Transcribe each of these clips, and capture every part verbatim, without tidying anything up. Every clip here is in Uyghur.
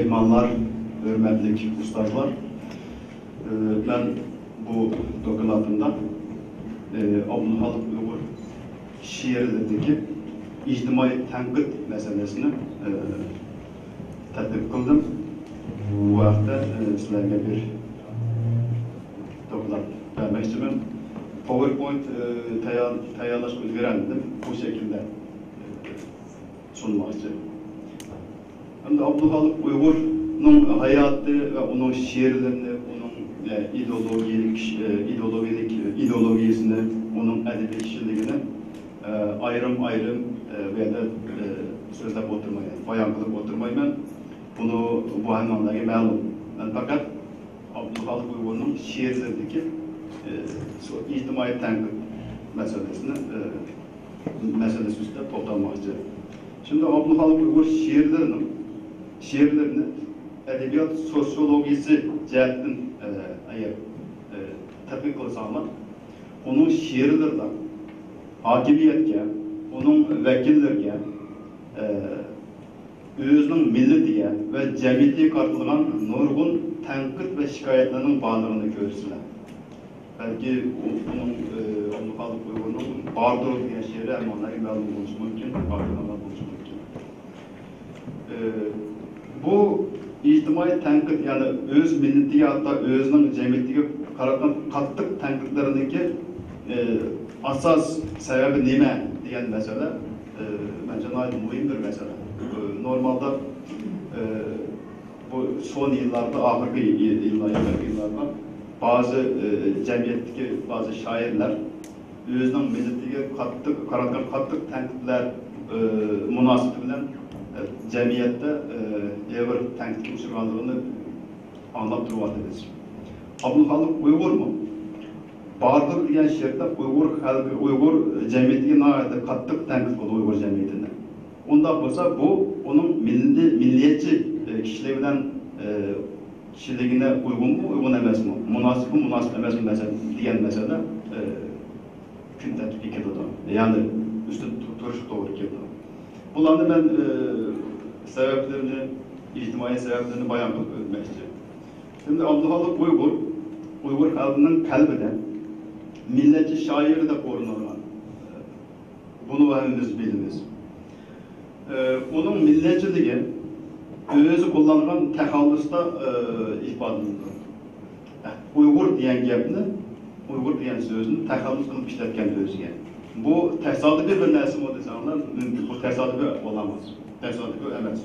مېھمانلار، ھۆرمەتلىك ئۇستازلار، ئى، مەن بۇ دوكلاتىمدا، ئى، ئابدۇخالىق ئۇيغۇر شېئىرلىرىدىكى ئىجتىمائىي تەنقىد مەسىلىسىنى، ئى، تەتبىق قىلدىم. بۇ ھەقتە، ئى، سىلەرگە بىر دوكلات بەرمەكچىمەن. پاۋېرپوينت، ئى، تەييار-، تەييارلاشقا ئۈلگۈرەلمىدىم. بۇ شەكىلدە، ئى، سۇنماقچى. ئەمدى ئابدۇخالىق ئۇيغۇرنىڭ ھاياتى ۋە ئۇنىڭ شېئىرلىرىنى، ئۇنىڭ، ئە، ئىدېئولوگىيەلىك كىش-، ئە، ئىدېئولوگىيەلىك، ئىدېئولوگىيەسىنى، ئۇنىڭ ئەدەبىي كىشىلىكىنى، ئە، ئايرىم-ئايرىم، ئە، بۇ يەردە، ئە، سۆزلەپ ئولتۇرمايمەن، بايان قىلىپ ئولتۇرمايمەن. بۇنى بۇ ھەممىڭلارغا مەلۇم. مەن پەقەت ئابدۇخالىق ئۇيغۇرنىڭ شېئىرلىرىدىكى، ئە، شۇ ئىجتىمائىي تەنقىد مەسىلىسىنى، ئە، مەسىلىسى ئۈستىدە توختالماقچى. شۇنداق ئابدۇخالىق ئۇيغۇر شېئىرلىرىنىڭ، شېئىرلىرىنى ئەدەبىيات سوتسىيولوگىيىسى جەھەتتىن، ئە، ئەگەر، ئە، تەتقىق قىلساڭلار، ئۇنىڭ شېئىرلىرىدا ھاكىمىيەتكە، ئۇنىڭ ۋەكىللىرىگە، ئە، ئۆزىنىڭ مىللىتىگە ۋە جەمئىيىتىگە قارىتىلغان نۇرغۇن تەنقىد ۋە شىكايەتلەرنىڭ بارلىقىنى كۆرىسىلەر. بەلكى ئۇ-، ئۇنىڭ، ئى، ئابدۇخالىق ئۇيغۇرنىڭ باردۇر دېگەن شېئىرى ھەممىڭلارغا مەلۇم بولۇشى مۇمكىن، باردۇر بولۇشى مۇمكىن. ئى، بۇ ئىجتىمائىي تەنقىد، يەنى ئۆز مىللىتىگە، ھەتتا ئۆزىنىڭ جەمئىيىتىگە قاراتقان قاتتىق تەنقىدلىرىنىڭكى، ئى، ئاساس سەۋەبى نېمە دېگەن مەسىلە، ئى، مەنچە ناھايىتى مۇھىم بىر مەسىلە. ئى، نورمالدا، ئى، بۇ سون يىللاردا، ئاخىرقى يىللار، يىللاردا بەزى، ئى، جەمئىيەتتىكى بەزى شائىرلار ئۆزىنىڭ مىللىتىگە قاتتىق، قاراتقان قاتتىق تەنقىدلەر، ئى، مۇناسىۋىتى بىلەن، ئى، جەمئىيەتتە، ئى، ئېغىر تەنقىدكە ئۇچرىغانلىقىنى ئاڭلاپ تۇرۇۋاتىمىز. ئابدۇخالىق ئۇيغۇرمۇ؟ باردۇر دېگەن شېئىردا ئۇيغۇر خەلقى، ئۇيغۇر جەمئىيىتىگە ناھايىتى قاتتىق تەنقىد قىلدى ئۇيغۇر جەمئىيىتىنى. ئۇنداق بولسا، بۇ ئۇنىڭ مىللىي، مىللىيەتچى، ئە، كىشىلىك بىلەن، ئە، كىشىلىكىگە ئۇيغۇنمۇ، ئۇيغۇن ئەمەسمۇ، مۇناسىپمۇ، مۇناسىپ ئەمەسمۇ مەسىلە، دېگەن مەسىلە، ئە، كۈن تەرتىپكە كېلىدۇ. يەنى ئۈستىدە تۇ-، تۇرۇشقا توغرا كېلىدۇ. بۇلارنى مەن، ئە، سەۋەبلىرىنى، ئىجتىمائىي سەۋەبلىرىنى بايان قىلىپ ئۆتمەكچى. ئەمدى ئابدۇخالىق ئۇيغۇر، ئۇيغۇر خەلقىنىڭ قەلبىدە مىللەتچى شائىر دەپ ئورۇن ئالغان. بۇنى ھەممىمىز بىلىمىز. ئۇنىڭ مىللەتچىلىكى ئۆزى قوللانغان تەخەللۇستا، ئىپادىلىنىدۇ. ئۇيغۇر دېگەن گەپنى، ئۇيغۇر دېگەن سۆزنى تەخەللۇس قىلىپ ئىشلەتكەن ئۆزىگە. بۇ تاسادىپىي بىر نەرسىمۇ دېسەڭلار مۇمكىن. بۇ تاسادىپىي بولالماس. تاسادىپىي ئەمەس.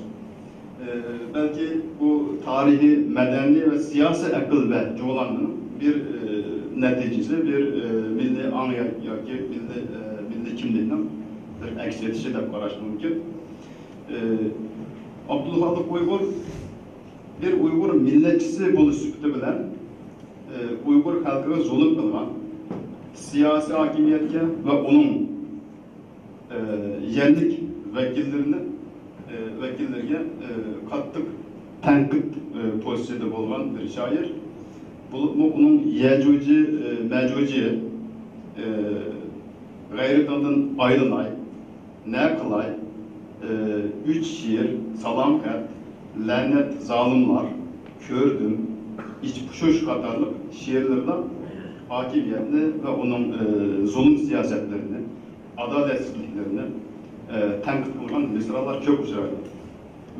ئى، بەلكى بۇ تارىخىي، مەدەنىي ۋە سىياسىي ئەقىل ۋە جۇغلانمىنىڭ بىر، ئى، نەتىجىسى، بىر، ئى، مىللىي ئاڭ يا-، ياكى مىللىي، ئى، مىللىي كىملىكنىڭ بىر ئەكس ئېتىشى دەپ قاراش مۇمكىن. ئى، ئابدۇلخالىق ئۇيغۇر بىر ئۇيغۇر مىللەتچىسى بولۇش سۈپىتى بىلەن، ئى، ئۇيغۇر خەلقىگە زۇلۇم قىلغان سىياسىي ھاكىمىيەتكە ۋە ئۇنىڭ ئى، يەرلىك ۋەكىللىرىنى، ئى، ۋەكىللىرىگە، ئى، قاتتىق تەنقىد، ئى، پوزىتسىيىسىدە بولغان بىر شائىر. بولۇپمۇ ئۇنىڭ يەجۇجى، ئى، مەجۇجى، ئى، غەيرىتىڭدىن ئايلىناي، نە قىلاي، ئى، ئۈچ شېئىر، سالام خەت، لەنەت، زالىملار، كۆردۈم، ئىچ پۇشۇش قاتارلىق شېئىرلىرىدا ھاكىمىيەتنى ۋە ئۇنىڭ، ئى، زۇلۇم سىياسەتلىرىنى، ئادالەتسىزلىكلىرىنى، ئە، تەنقىد قىلغان مىسرالار كۆپ ئۇچرايدۇ.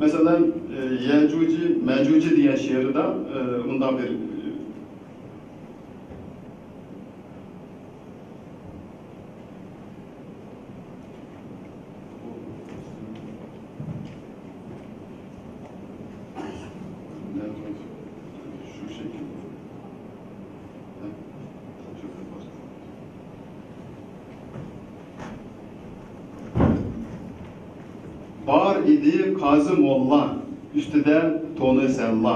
مەسىلەن، ئە، يەجۇجى مەجۇجى دېگەن شېئىرىدا، ئە، مۇنداق بىر، شۇ شەكىلدە. بار ئىدى قازى موللا، ئۈستىدە تونى سەللا،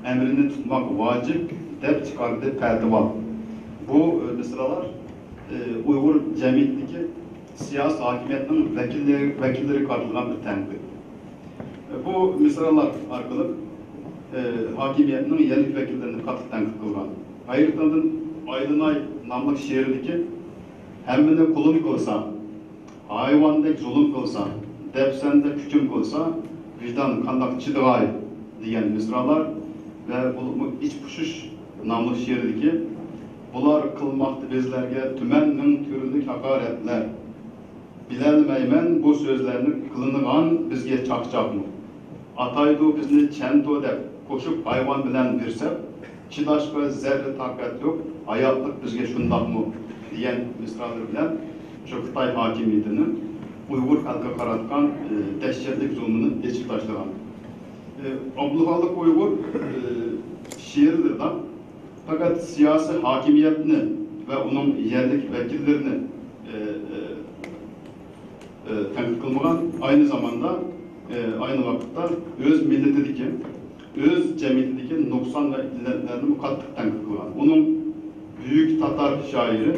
ئەمرىنى تۇتماق ۋاجىپ، دەپ چىقاردى پەتىۋا. بۇ، ئى، مىسرالار، ئى، ئۇيغۇر جەمئىيىتىدىكى سىياسىي ھاكىمىيەتنىڭ ۋەكىللىرى، ۋەكىللىرىگە قارىتىلغان بىر تەنقىد. بۇ مىسرالار ئارقىلىق، ئى، ھاكىمىيەتنىڭ يەرلىك ۋەكىللىرىنى قاتتىق تەنقىد قىلغان. غەيرىتىڭدىن ئايلىناي ناملىق شېئىرىدىكى، ھەممىنى قۇلۇم قىلسا، ھايۋاندەك زۇلۇم قىلسا، دەپسەندە ھۆكۈم قىلسا، ۋىجدان قانداق چىدىغاي؟ دېگەن مىسرالار ۋە بولۇپمۇ ئىچ پۇشۇش ناملىق شېئىرىدىكى، بۇلار قىلماقتا بىزلەرگە تۈمەن مىڭ تۈرلۈك ھاقارەتلەر. بىلەلمەيمەن بۇ سۆزلەرنى قىلىنغان بىزگە چاقچاقمۇ؟ ئاتايدۇ بىزنى چەنتۇ دەپ، قوشۇپ ھايۋان بىلەن بىر سەپ، چىداشقا زەررە تاقەت يوق، ھاياتلىق بىزگە شۇنداقمۇ؟ دېگەن مىسرالىرى بىلەن شۇ خىتاي ھاكىمىيىتىنىڭ ئۇيغۇر خەلقىگە قاراتقان، ئى، دەھشەتلىك زۇلمىنى ئېچىپ تاشلىغان. ئى، ئابدۇخالىق ئۇيغۇر، ئى، شېئىرلىرىدا پەقەت سىياسىي ھاكىمىيەتنى ۋە ئۇنىڭ يەرلىك ۋەكىللىرىنى، ئى، ئى، ئى، تەنقىد قىلمىغان، ئاينى زاماندا، ئى، ئاينى ۋاقىتتا ئۆز مىللىتىدىكى، ئۆز جەمئىيىتىدىكى نۇقسان ۋە ئىللەتلەرنىمۇ قاتتىق تەنقىد قىلغان. ئۇنىڭ بۈيۈك تاتار شائىرى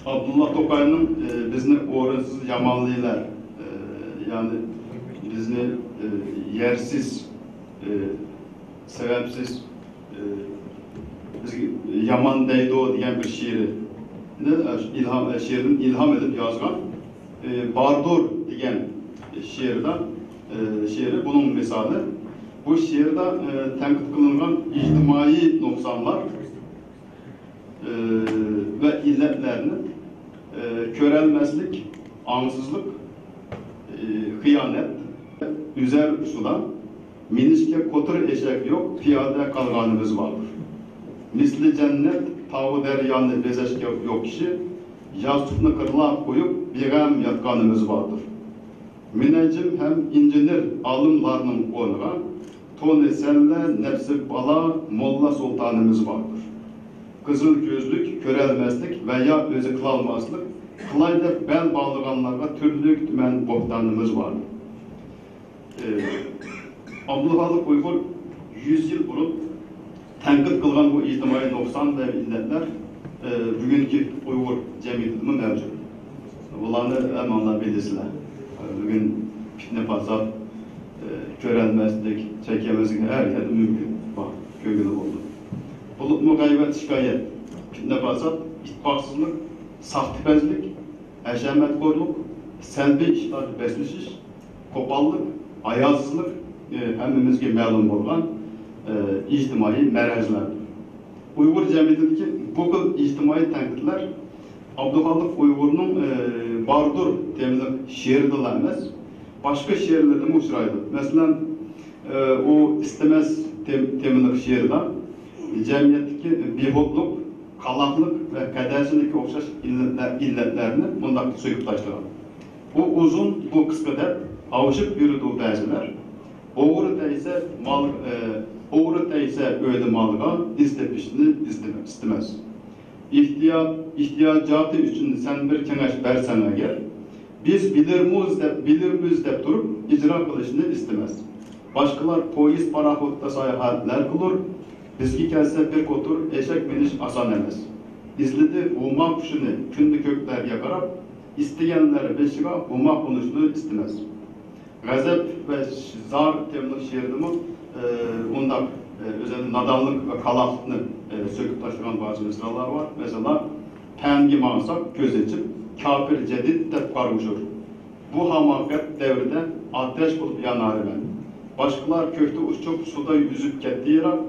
ئابدۇللا توقاينىڭ، ئى، بىزنى ئورۇنسىز يامانلىيلار، ئى، يەنى بىزنى، ئى، يەرسىز، ئى، سەۋەبسىز، ئى، بىزگە يامان دەيدۇ دېگەن بىر شېئىرىنى، ئى، ئىلھام، ئى، شېئىردىن ئىلھام ئېلىپ يازغان، ئى، باردۇر دېگەن شېئىردا، ئى، شېئىرى بۇنىڭ مىسالى. بۇ شېئىردا، ئى، تەنقىد قىلىنغان ئىجتىمائىي نۇقسانلار، ئى، ۋە ئىللەتلەرنى، ئى، كۆرەلمەسلىك، ئاڭسىزلىق، ئى، خىيانەت، ئۈزەر ئۇسۇلا، مىنىشكە قوتۇر ئېشەك يوق، پىيادە قالغانىمىز باردۇر. مىسلى جەننەت تاغۇ دەريانى بېزەشكە يوق كىشى، ياستۇقنى قىرلاپ قويۇپ، بىغەم ياتقانىمىز باردۇر. مۇنەججىم ھەم ئىنژېنېر ئالىملارنىڭ ئورنىغا تونى سەللە، نەپسى بالا، موللا سۇلتانىمىز باردۇر. قىزىل كۆزلۈك، كۆرەلمەسلىك ۋە يا ئۆزى قىلالماسلىق، قىلاي دەپ بەل باغلىغانلارغا تۈرلۈك تۈمەن بوھتانىمىز باردۇر. ئى، ئابدۇخالىق ئۇيغۇر يۈز يىل بۇرۇن تەنقىد قىلغان بۇ ئىجتىمائىي نۇقسان ۋە ئىللەتلەر، ئى، بۈگۈنكى ئۇيغۇر جەمئىيىتىدىمۇ مەۋجۇت. بۇلارنى ھەممىڭلار بىلىسىلەر. بۈگۈن پىتنە-پاسات، ئى، كۆرەلمەسلىك، چەكەلمەسلىك ھەر يەردە مۇمكىن. بار، كۆرگىلى بولىدۇ. بولۇپمۇ غەيۋەت-شىكايەت، پىتنە-پاسات، ئىتتىپاقسىزلىق، ساختىپەزلىك، ھەشەمەتخورلۇق، سەلبىي ئىشلاردا بەسلىشىش، قوپاللىق، ھاياسىزلىق، ئى، ھەممىمىزگە مەلۇم بولغان، ئى، ئىجتىمائىي مەرەزلەردۇر. ئۇيغۇر جەمئىيىتىدىكى بۇ خىل ئىجتىمائىي تەنقىدلەر ئابدۇخالىق ئۇيغۇرنىڭ، ئى، باردۇر تېمىلىق شېئىرىدىلا ئەمەس، باشقا شېئىرلىرىدىمۇ ئۇچرايدۇ. مەسىلەن، ئى، ئۇ ئىستىمەس تېم-، تېمىلىق شېئىرىدا جەمئىيەتتىكى بىخۇدلۇق، قالاقلىق ۋە قەدەسىلىككە ئوخشاش ئىللەتلەر، ئىللەتلەرنى مۇنداق سۆكۈپ تاشلىغان. ئۇ ئۇزۇن، بۇ قىسقا دەپ ئاۋۇشۇپ يۈرىدۇ بەزىلەر. ئوغرى تەگسە مال، ئى، ئوغرى تەگسە ئۆيدە مالغا، ئىز تېپىشنى ئىزدىمە-، ئىستىمەس. ئېھتىيات، ئېھتىياجاتى ئۈچۈن سەن بىر كېڭەش بەرسەڭ ئەگەر، بىز بىلىرمىز دەپ، بىلىرمىز دەپ تۇرۇپ ئىجرا قىلىشنى ئىستىمەس. باشقىلار پويىز، پاراخوتتا ساياھەتلەر قىلۇر، بىزگە كەلسە بىر قوتۇر ئېشەك مىنىش ئاسان ئەمەس. ئىزلىدى ھۇما قۇشىنى كۈندە كۆكلەرگە قاراپ، ئىستىگەنلەر بېشىغا ھۇما قونۇشنى ئىستىمەس. غەزەپ ۋە زار تېمىلىق شېئىردىمۇ، ئى، ئۇنداق، ئى، ئۆزىنى نادانلىق ۋە قالاقلىقنى، ئى، سۆكۈپ تاشلىغان بەزى مىسرالار بار. مەسىلەن، پەنگە ماڭساق كۆز ئېچىپ، كاپىر جەدىد دەپ قارغىشۇر. بۇ ھاماقەت دەۋرىدە ئاتەش بولۇپ يانارمەن. باشقىلار كۆكتە ئۇچۇپ، سۇدا يۈزۈپ كەتتى يىراق.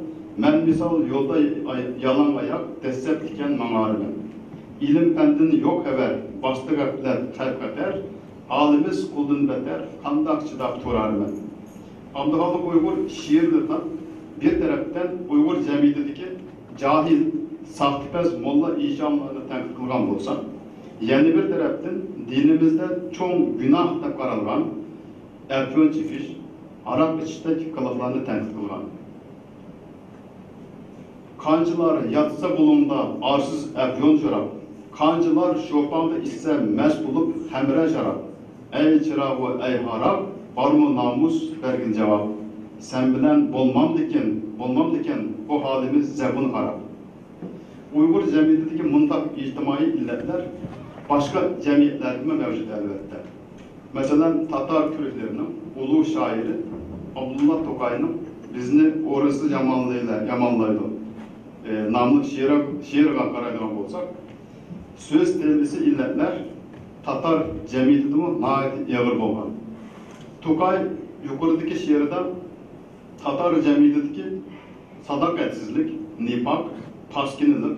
مەن مىسال يولدا ئاي-، يالاڭ ئاياق، دەسسەپ تىكەن ماڭارمەن. ئىلىم-پەندىن يوق خەۋەر، باستى غەپلەت، خەۋپ-خەتەر. ھالىمىز قۇلدىن بەتەر، قانداق چىداپ تۇرارمەن؟ ئابدۇخالىق ئۇيغۇر شېئىرلىرىدا بىر تەرەپتىن ئۇيغۇر جەمئىيىتىدىكى جاھىل، ساختىپەز موللا ئىشانلارنى تەنقىد قىلغان بولسا، يەنە بىر تەرەپتىن دىنىمىزدە چوڭ گۇناھ دەپ قارالغان ئەپيۈن چېپىش، ھاراق ئىچىشتەك قىلىقلارنى تەنقىد قىلغان. قانچىلار ياتسا بۇلۇڭدا ئارسىز ئەپيۈن شاراب، قانچىلار شوپاڭدا ئىچسە مەست بولۇپ خەمرە شاراب. ئەي چىراغۇ، ئەي ھاراق، بارمۇ نامۇس بەرگىن جاۋاب. سەن بىلەن بولمامدىكىن، بولمامدىكىن بۇ ھالىمىز زەبۇن خاراب. ئۇيغۇر جەمئىيىتىدىكى مۇنداق ئىجتىمائىي ئىللەتلەر باشقا جەمئىيەتلەردىمۇ مەۋجۇت ئەلۋەتتە. مەسىلەن، تاتار تۈركلىرىنىڭ ئۇلۇغ شائىرى ئابدۇللا توقاينىڭ بىزنى ئورۇسلار يامانلايلا-، يامانلايدۇ، ئى، ناملىق شېئىرى، شېئىرىغا قارايدىغان بولساق، سۆز تېمىسى ئىللەتلەر تاتار جەمئىيىتىدىمۇ ناھايىتى ئېغىر بولغان. توقاي يۇقىرىدىكى شېئىرىدا تاتار جەمئىيىتىدىكى ساداقەتسىزلىك، نىپاق، پاسكىنىلىق،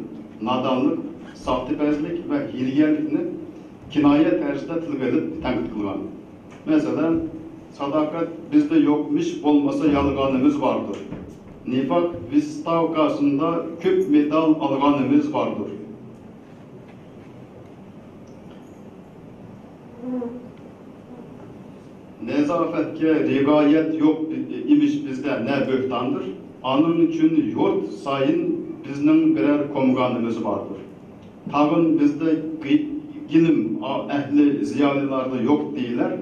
نادانلىق، ساختىپەزلىك ۋە ھىيلىگەرلىكنى كىنايە تەرزىدە تىلغا ئېلىپ تەنقىد قىلغان. مەسىلەن، ساداقەت بىزدە يوقمىش، بولمىسا يالغانىمىز باردۇر. نىفاق ۋىستاۋكاسىندا كۆپ مېدال ئالغانىمىز باردۇر. نەزاپەتكە رىغايەت يوق ئىمىش بىزدە نە بۆھتاندۇر. ئانىڭ ئۈچۈن يۇرت سايىن بىزنىڭ بىرەر كومگانىمىز باردۇر. تاغىن بىزدە گى-، گىلىم ئا-، ئەھلى زىيالىيلاردا يوق دېيىلەر.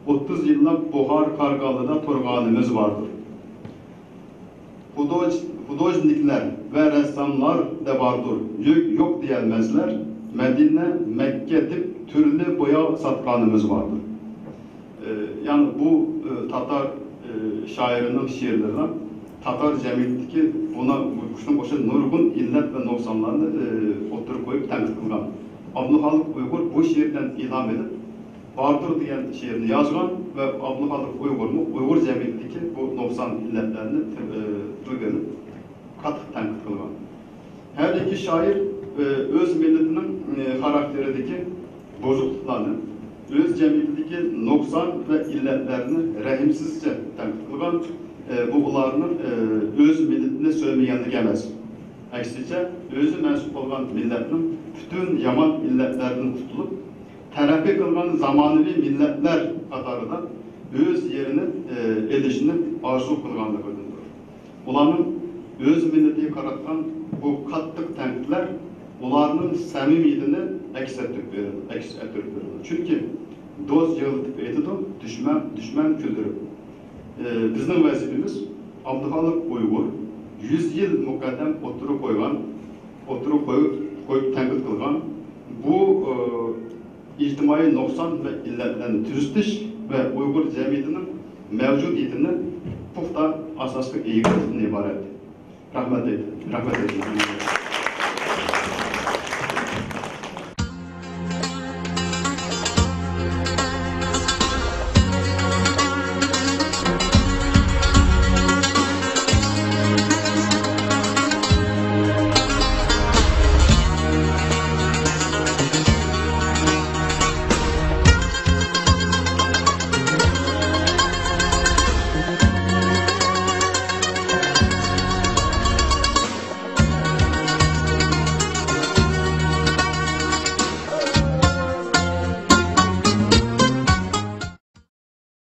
ئوتتۇز يىللاپ بۇخار كارگانلىدا تۇرغانىمىز باردۇر. خۇدوج-، خۇدوژنىكلەر ۋە رەسساملار دە باردۇر، يۆ-، يوق دېيەلمەسلەر. مەدىنە، مەككە دەپ تۈرلى بوياق ساتقانىمىز باردۇر. ئى، يەنى بۇ، ئى، تاتار، ئى، شائىرىنىڭ شېئىرلىرىدا تاتار جەمئىيىتىدىكى بۇنا-، بۇ، شۇنىڭغا ئوخشاش نۇرغۇن ئىللەت ۋە نۇقسانلارنى، ئى، ئوتتۇرىغا قويۇپ تەنقىد قىلغان. ئابدۇخالىق ئۇيغۇر بۇ شېئىردىن ئىلھام ئېلىپ، باردۇر دېگەن شېئىرنى يازغان ۋە ئابدۇخالىق ئۇيغۇرمۇ ئۇيغۇر جەمئىيىتىدىكى بۇ نۇقسان ئىللەتلەرنى تىل-، ئى، تىلغا ئېلىپ، قاتتىق تەنقىد قىلغان. ھەر ئىككى شائىر، ئى، ئۆز مىللىتىنىڭ، ئى، خاراكتېرىدىكى بۇزۇقلۇقلارنى، ئۆز جەمئىيىتىدىكى نۇقسان ۋە ئىللەتلەرنى رەھىمسىزچە تەنقىد قىلغان، ئى، بۇ ئۇلارنىڭ، ئى، ئۆز مىللىتىنى سۆيمىگەنلىكى ئەمەس. ئەكسىچە، ئۆزى مەنسۇپ بولغان مىللەتنىڭ پۈتۈن يامان ئىللەتلەردىن قۇتۇلۇپ، تەرەققىي قىلغان زامانىۋى مىللەتلەر قاتارىدا ئۆز يېرىنى، ئى، ئېلىشنى ئارزۇ قىلغانلىقىدىندۇر. ئۇلارنىڭ ئۆز مىللىتىگە قاراتقان بۇ قاتتىق تەنقىدلەر ئۇلارنىڭ سەمىمىيىتىنى ئەكس ئەتتۈرۈپ بېرىدۇ، ئەكس ئەتتۈرۈپ بېرىدۇ. چۈنكى دوست يىغلىتىپ ئېيتىدۇ، دۈشمەن، دۈشمەن كۈلدۈرۈپ. ئى، بىزنىڭ ۋەزىپىمىز ئابدۇخالىق ئۇيغۇر يۈز يىل مۇقەددەم ئوتتۇرىغا قويغان، ئوتتۇرىغا قويۇپ، قويۇپ تەنقىد قىلغان بۇ، ئى، ئىجتىمائىي نۇقسان ۋە ئىللەتلەرنى تۈزىتىش ۋە ئۇيغۇر جەمئىيىتىنىڭ مەۋجۇدىيىتىنى پۇختا ئاساسقا ئىگە قىلىشتىن ئىبارەت. رەھمەت ئېيتىمەن. رەھمەت ئېيتىمەن.